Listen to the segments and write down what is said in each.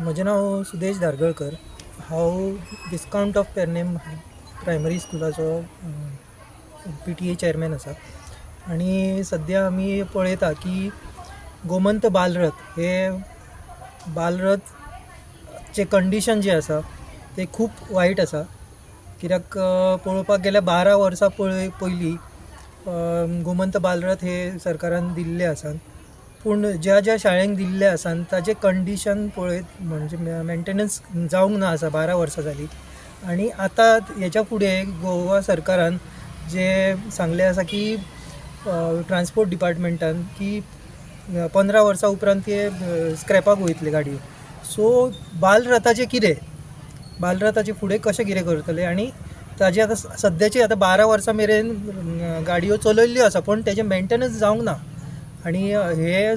म्हजें नांव सुदेश धारगळकर. हांव विस्कावंट ऑफ पेरनेम प्रायमरी स्कुलाचो पीटीए चॅरमॅन आसा आनी सद्या आमी पळयता की गोमंत बालरथ हे बालरथचें कंडिशन जें आसा तें खूब वायट आसा. कित्याक पळोवपाक गेल्यार 12 वर्सां पयलीं गोमंत बालरथ हे सरकारान दिल्ले आसात, पूण ज्या ज्या शाळेंक दिल्ले आसा ताजें कंडिशन पळयत म्हणजे मेंटेनन्स जावंक ना आसा, 12 वर्सां जालीं. आनी आतां हेच्या फुडें गोवा सरकारान जें सांगलें आसा की ट्रांसपोर्ट डिपार्टमेंटान की 15 वर्सां उपरांत ते स्क्रॅपाक वयतले गाडयो. सो बालरथाचें कितें, बालरथाचें फुडें कशें कितें करतले? आनी ताजे आतां सद्याची आतां 12 वर्सां मेरेन गाडयो चलयल्ल्यो आसा, पूण तेजें मेंटेनन्स जावंक ना आनी हे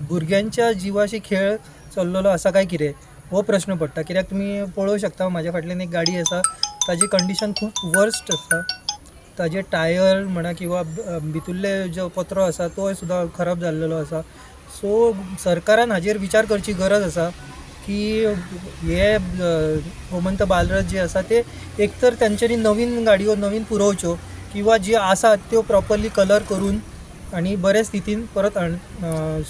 भुरग्यांच्या जिवाशी खेळ चल्लेलो आसा काय कितें हो प्रश्न पडटा. कित्याक तुमी पळोवंक शकता म्हाज्या फाटल्यान एक गाडी आसा, ताजी कंडिशन खूब वर्स्ट आसा. ताजे टायर म्हणा किंवा भितुल्ले जो पत्रो आसा तो सुद्दां खराब जाल्लेलो आसा. सो सरकारान हाजेर विचार करची गरज आसा की हे गोमंत बालरथ जे आसा ते एक तर तेंच्यांनी नवीन गाडयो नवीन पुरोवच्यो किंवा ज्यो आसात त्यो प्रॉपरली कलर करून आनी बरे स्थितीन परत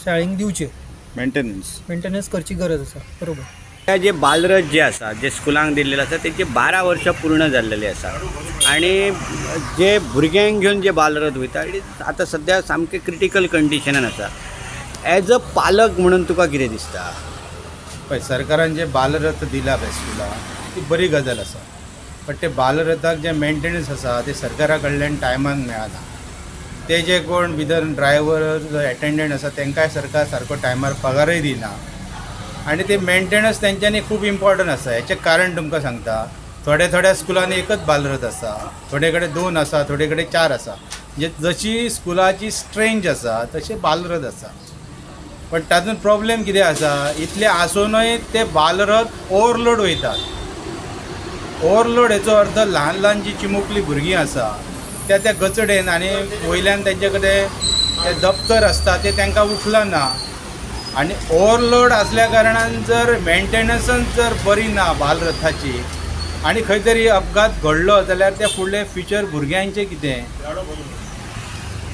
शाळेंक दिवच्यो. मेंटेनन्स मेंटेनन्स करची गरज आसा. बरोबर. हे जे बालरथ जे आसा, जे स्कुलांक दिल्लेले आसा, तेचे 12 वर्सां पूर्ण जाल्लेले आसा आनी जे भुरग्यांक घेवन जे बालरथ वयता it is आतां सद्या सामकें क्रिटिकल कंडिशनान आसा. एज अ पालक म्हणून तुका कितें दिसता? पळय, सरकारान जे बालरथ दिला पळय स्कुलाक, ती बरी गजाल आसा, बट ते बालरथाक जे मेंटेनन्स आसा ते सरकारा कडल्यान टायमान मेळना. ते जे कोण भितर ड्रायवर एटेंडंट आसा तांकांय सरकार सारको टायमार पगारय दिना आनी ते मेंटेनन्स तेंच्यांनी खूब इम्पॉर्टंट आसा. हेचें कारण तुमकां सांगता, थोड्या थोड्या स्कुलांनी एकच बालरथ आसा, थोडे कडेन 2 आसा, थोडे कडेन 4 आसा. म्हणजे जशी स्कुलाची स्ट्रेंथ आसा तशें बालरथ आसा. पण तातूंत प्रॉब्लेम कितें आसा, इतले आसुनूय ते बालरथ ओवरलोड वयतात. ओवरलोड हेचो अर्थ ल्हान ल्हान जी चिमुकली भुरगीं आसा त्या त्या गचडेन आनी वयल्यान तेंचे कडेन ते दप्तर आसता ते तांकां उखलना आनी ओवरलोड आसल्या कारणान जर मेंटेनन्सच जर बरी ना बालरथाची आनी खंय तरी अपघात घडलो जाल्यार ते फुडले फ्युचर भुरग्यांचें कितें?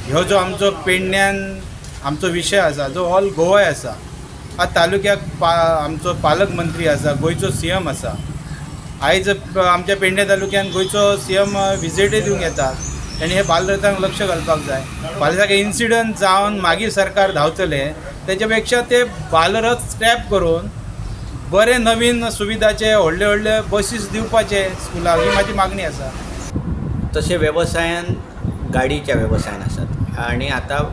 ह्यो जो आमचो पेडण्यान आमचो विशय आसा, जो ऑल गोवाय आसा, आतां तालुक्याक आमचो पालक मंत्री आसा, गोंयचो सीएम आसा. आयज आमच्या पेडणे तालुक्यान गोंयचो सीएम विजिटय दिवंक येता, आनी हे बालरथांक लक्ष घालपाक जाय. फाल्यां इन्सिडंट जावन मागीर सरकार धांवतलें, तेच्या पेक्षा ते बालरथ स्क्रॅप करून बरे नवीन सुविधाचे व्हडले व्हडले बसीस दिवपाचे स्कुलाक, ही म्हाजी मागणी आसा. तशें वेवसायान गाडीच्या वेवसायान आसात आनी आतां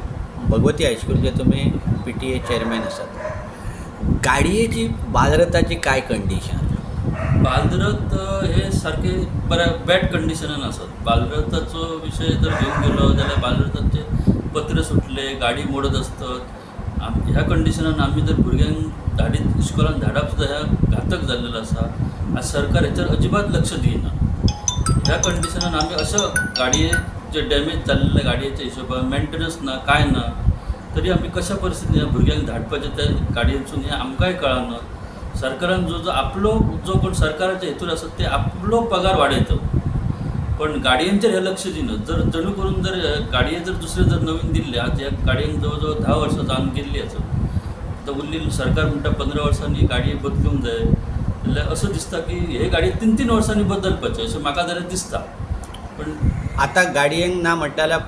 भगवती हायस्कूलचे तुमी पीटीए चेअरमॅन आसात. गाडयेची बालरथाची काय कंडिशन? बालरथ हे सारके बऱ्या बॅड कंडिशनान आसात. बालरथाचो विशय जर घेवन गेलो जाल्यार बालरथाचे पत्रे सुटले, गाडी मोडत आसतात. ह्या कंडिशनान आमी जर भुरग्यांक धाडीत इस्कॉलान धाडप सुद्दां ह्या घातक जाल्लेलो आसा. आज सरकार हेचेर अजिबात लक्ष दिना. ह्या कंडिशनान आमी अशो गाडये जे डॅमेज जाल्ले गाडयेच्या हिशोबान मेंटेनन्स ना कांय ना, तरी आमी कशा परिस्थितीन ह्या भुरग्यांक धाडपाचें त्या गाडयेनसून हें आमकांय कळना. सरकारान जो जो आपलो जो कोण सरकाराच्या हेतून आसा ते आपलो पगार वाडयता, पण गाडयांचेर हे लक्ष दिना. जर जणू करून जर गाडये जर दुसरे जर नवीन दिल्ले, आज ह्या गाडयांक जवळ जवळ 10 वर्सां जावन गेल्ली आसा, आतां उरली सरकार म्हणटा 15 वर्सांनी गाडये बदलूंक जाय, जाल्यार असो दिसता की हे गाडये 3-3 वर्सांनी बदलपाचे अशें म्हाका जाल्यार दिसता. पण आतां गाडयेंक ना म्हणटा जाल्यार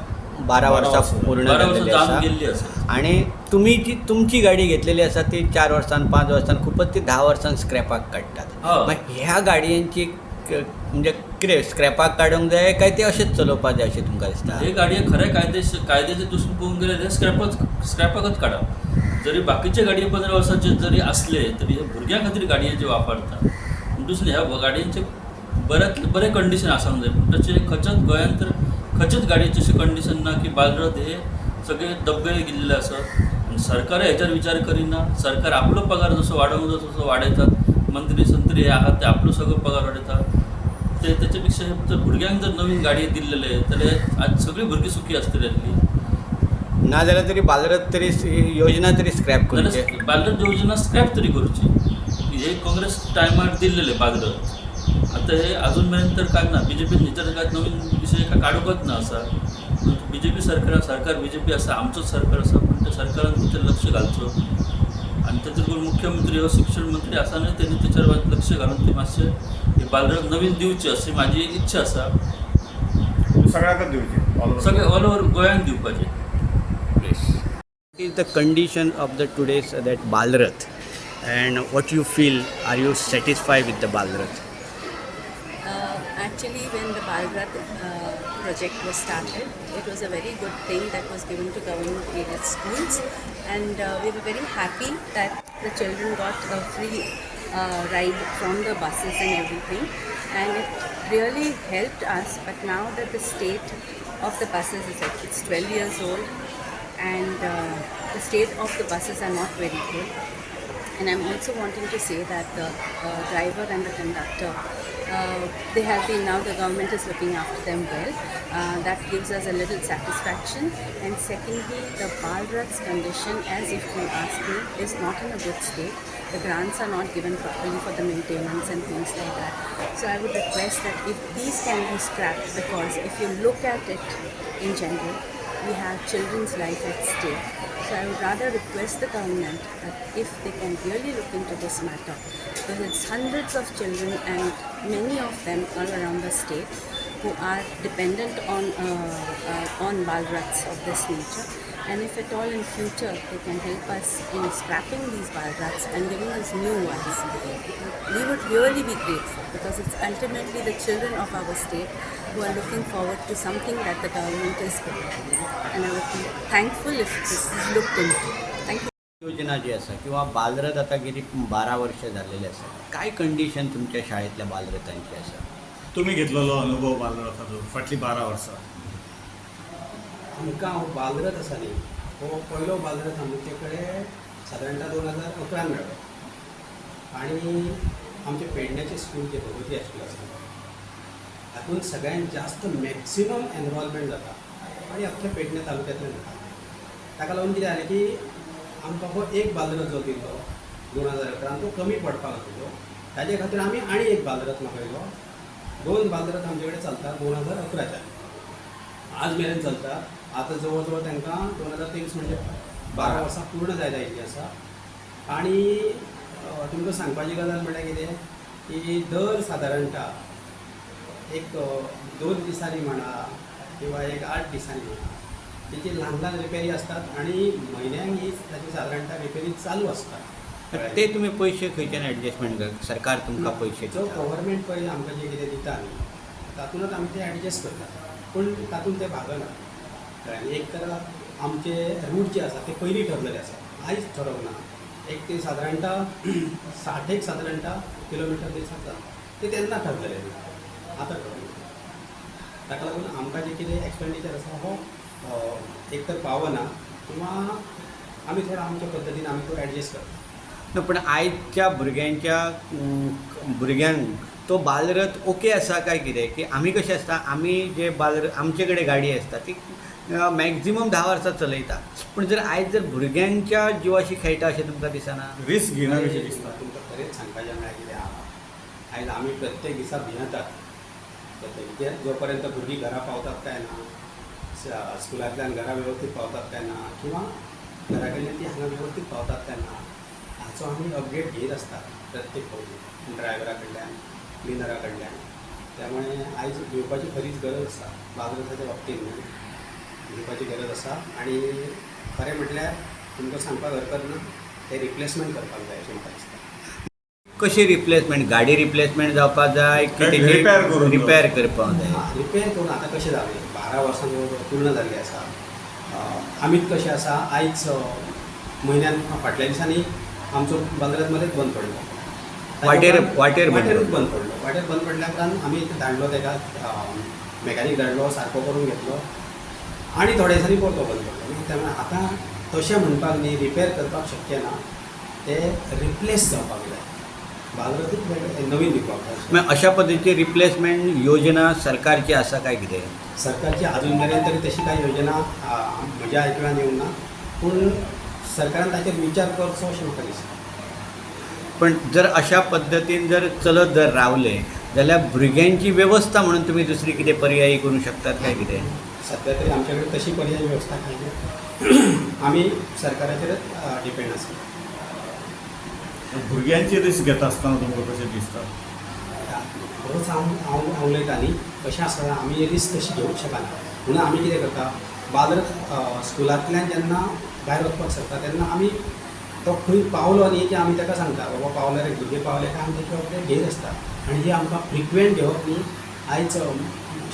12 वर्सां पूर्ण 12 वर्सां जाल्लेली जावन आसा गेल्ली आसा. आनी तुमी जी तुमची गाडी घेतलेली आसा ती 4 वर्सान 5 वर्सान खूपच ती 10 वर्सान स्क्रॅपाक काडटात. मागीर ह्या गाडयांची म्हणजे कितें स्क्रॅपाक काडूंक जाय काय ते अशेंच चलोवपाक जाय अशें तुमकां दिसता? हे गाडये खरें कायद्याचे दृश्टीन पळोवंक गेल्यार हे स्क्रॅपाकच काडप. जरी बाकीचे गाडये 15 वर्साचे जरी आसले तरी हे भुरग्यां खातीर गाडये जे वापरता, दुसरें ह्या गाडयांचे बऱ्यांतले बरें कंडिशन आसूंक जाय, पूण तशें खंयच्याच गोंयांत तर खंयच्याच गाडयेचें अशें कंडिशन ना की बालरथ हे सगळे दबगे गेल्ले आसात. आनी सरकार हेचेर विचार करिना. सरकार आपलो पगार जसो वाडोवंक जाय तसो वाडयतात, मंत्री संत्री हे आहात ते आपलो सगळो पगार वाडयतात. ते तेच्या पेक्षा जर भुरग्यांक जर नवीन गाडये दिल्लेले जाल्यार आज सगळीं भुरगीं सुखी आसतली आसली. ना जाल्यार तरी बालरथ तरी योजना तरी स्क्रॅप करची, बालरथ योजना स्क्रॅप तरी करची. हे काँग्रेस टायमार दिल्लेले बालरथ. आतां हे अजून मेरेन तर काय ना, बीजेपीन भितर काय नवीन विशय काय काडूंकच ना आसा. बीजेपी सरकार, सरकार बीजेपी आसा, आमचोच सरकार आसा, पूण त्या सरकारान तेचेर लक्ष घालचो आनी तातूंत कोण मुख्यमंत्री हो शिक्षण मंत्री आसा न्हय, तेणी तेचेर लक्ष घालून ते मातशें हे बालरथ नवीन दिवचे अशी म्हाजी एक इच्छा आसा. सगळ्याकच दिवचे ऑल ओवर. सगळे ऑल ओवर गोंयांत दिवपाचे. Is the condition of the today's that Balrath and what you feel, are you satisfied with the Balrath? Actually, when the Balrath project was started, it was a very good thing that was given to government aided schools, and we were very happy that the children got a free ride from the buses and everything, and it really helped us. But now that the state of the buses is like it's 12 years old, and the state of the buses are not very good. And I'm also wanting to say that the driver and the conductor, they have been, now the government is looking after them well. That gives us a little satisfaction. And secondly, the Balrat's condition, as if you ask me, is not in a good state. The grants are not given properly for the maintenance and things like that. So I would request that if these can be scrapped, because if you look at it in general, we have children's life at stake. So I would rather request the government that if they can really look into this matter, because it's hundreds of children and many of them all around the state who are dependent on Balrats of this nature. And if at all in future they can help us in scrapping these Balrats and giving us new ones, we would really be grateful, because it's ultimately the children of our state who are looking forward to something that the government is giving. And I would be thankful if this is looked into. Thank you. योजना जी आसा किंवा बालरथ आतां गेली 12 वर्सां जाल्लेली आसा, काय कंडिशन तुमच्या शाळेंतल्या बालरथांची आसा? तुमी घेतलेलो अनुभव बालरथाचो फाटलीं 12 वर्सां. आमकां हो बालरथ आसा न्ही, हो पयलो बालरथ आमचे कडेन सादारणता 2011 मेळ्ळो आनी आमचें पेडण्याचें स्कूल जें भगवती हायस्कूल आसा हातूंत सगळ्यांत जास्त मॅक्सिमम एनरोलमेंट जाता आनी अख्ख्या पेडणे तालुक्यांतल्यान जाता. ताका लागून कितें जालें की आमकां हो एक बालरथ जो दिल्लो 2011 तो कमी पडपाक लागलो. ताजे खातीर आमी आनी एक बालरथ मागयलो. 2 बालरथ आमचे कडेन चलता 2011च्यान आज मेरेन चलता. आतां जवळ जवळ तांकां 2023 म्हणजे 12 वर्सां पूर्ण जायत आयिल्लीं आसा. आनी तुमकां सांगपाची गजाल म्हणल्यार कितें की दर सादारणता एक 2 दिसांनी म्हणा किंवा एक 8 दिसांनी म्हणा तेची ल्हान ल्हान रिपेरी आसतात आनी म्हयन्याक ही ताची सादारणता रिपेरी चालू आसता. ते तुमी पयशे खंयच्यान एडजस्टमेंट कर, सरकार तुमकां पयशे जो दिता? गव्हर्मेंट पळय आमकां जें कितें दिता न्ही तातूंतच आमी तें एडजस्ट करता, पूण तातूंत तें भागना. कळ्ळें? एक तर आमचे रूट जे आसा ते पयलीं ठरलेले आसा, आयज ठरोवंक ना. एक ते सादारणता 60 एक सादारणता किलोमिटर दिसाक चलता, ते तेन्ना ठरलेले, आतां ठरोवंक ना. ताका लागून आमकां जें कितें एक्सपेंडिचर आसा हो एक तर पावना किंवा आमी थोडो आमच्या पद्दतीन आमी तो एडजस्ट करता. ना, पण आयच्या भुरग्यांच्या भुरग्यांक तो बालरथ ओके आसा काय कितें, की आमी कशें आसता, आमी जे बालरथ आमचे कडेन गाडी आसता ती मॅक्झिमम 10 वर्सां चलयता, पूण जर आयज जर भुरग्यांच्या जिवाशी खेळटा अशें तुमकां दिसना? रिस्क घेयना कशें दिसता. तुमकां खरेंच सांगपाचें म्हळ्यार कितें आहा, आयज आमी प्रत्येक दिसा भियेतात. प्रत्येक जो पर्यंत भुरगीं घरा पावतात काय ना, स्कुलांतल्यान घरा वेवस्थीत पावतात काय ना, किंवा घरा कडल्यान ती हांगा वेवस्थीत पावतात काय ना, हाचो आमी अपडेट घेत आसतात प्रत्येक फावटी ड्रायव्हरा कडल्यान, क्लिनरा कडल्यान. त्यामुळे आयज भिवपाची खरीच गरज आसा, बालरथाच्या बाबतींत न्हय भिवपाची गरज आसा. आनी खरें म्हटल्यार तुमकां सांगपाक हरकत ना, तें रिप्लेसमेंट करपाक जाय अशें म्हाका दिसता. कशी रिप्लेसमेंट, गाडी रिप्लेसमेंट जावपाक जाय की काय तेजी रिपेर करून रिपेर करपाक जाय? रिपेर करून आतां कशें जालें, 12 वर्सां जवळ जवळ पूर्ण जाल्लीं आसा. आमीच कशें आसा, आयज म्हयन्यान फाटल्या दिसांनी आमचो बालरथ मदेंच बंद पडलो. वाटेर वाटेर बंद वाटेरूच बंद पडलो. वाटेर बंद पडल्या उपरांत आमी धाडलो ताका, मेकॅनीक धाडलो, सारको करून घेतलो आनी थोड्या दिसांनी परतो बंद पडलो. मागीर त्यामुळे आतां तशें म्हणपाक न्ही, रिपेर करपाक शक्य ना, ते रिप्लेस जावपाक जाय, बालरथूच वेगळे नवीन दिवपाक जाय. मागीर अशा पद्दतीची रिप्लेसमेंट योजना सरकारची आसा काय कितें? सरकारची अजून मेरेन तरी तशी कांय योजना म्हज्या आयकणान येवंक ना, पूण सरकारान ताचेर विचार करचो अशें म्हाका दिसता. पण जर अशा पद्दतीन जर चलत जर रावले जाल्यार भुरग्यांची वेवस्था म्हणून तुमी दुसरी कितें पर्यायी करूंक शकतात काय कितें? सध्या तरी आमच्या कडेन तशी पर्यायी वेवस्था कांय ना. आमी सरकाराचेरच डिपेंड आसा. भुरग्यांची रिस्क घेता आसतना तुमकां कशें दिसता? होच हांव हांव हांव उलयता न्ही, कशें आसा, आमी रिस्क तशी घेवंक शकना. म्हणून आमी कितें करता, बालरथ स्कुलांतल्यान जेन्ना भायर वचपाक सरता तेन्ना आमी तो खंय पावलो न्ही की आमी ताका सांगता, बाबा पावले रे भुरगे, पावले काय आमी ताची अपडेट घेयत आसता. आनी ही आमकां फ्रिक्वेंट घेवप न्ही आयज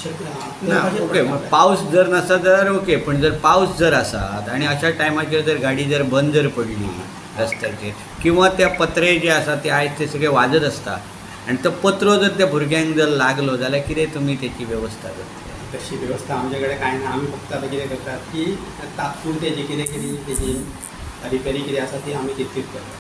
शक्य ना, ओके, पावस जर नासत जाल्यार ओके, पण जर पावस जर आसात आनी अशा टायमाचेर जर गाडी जर बंद जर पडली रस्त्याचेर किंवा त्या पत्रे जे आसा ते आयज ते सगळे वाजत आसता आनी तो पत्रो जर त्या भुरग्यांक जर लागलो जाल्यार कितें तुमी तेची वेवस्था करतले? तशी वेवस्था आमचे कडेन कांय ना. आमी फक्त आतां कितें करतात की तात्पुरतें जें कितें कितें तेजी रिपेरी कितें आसा ती आमी तितलीच करतात.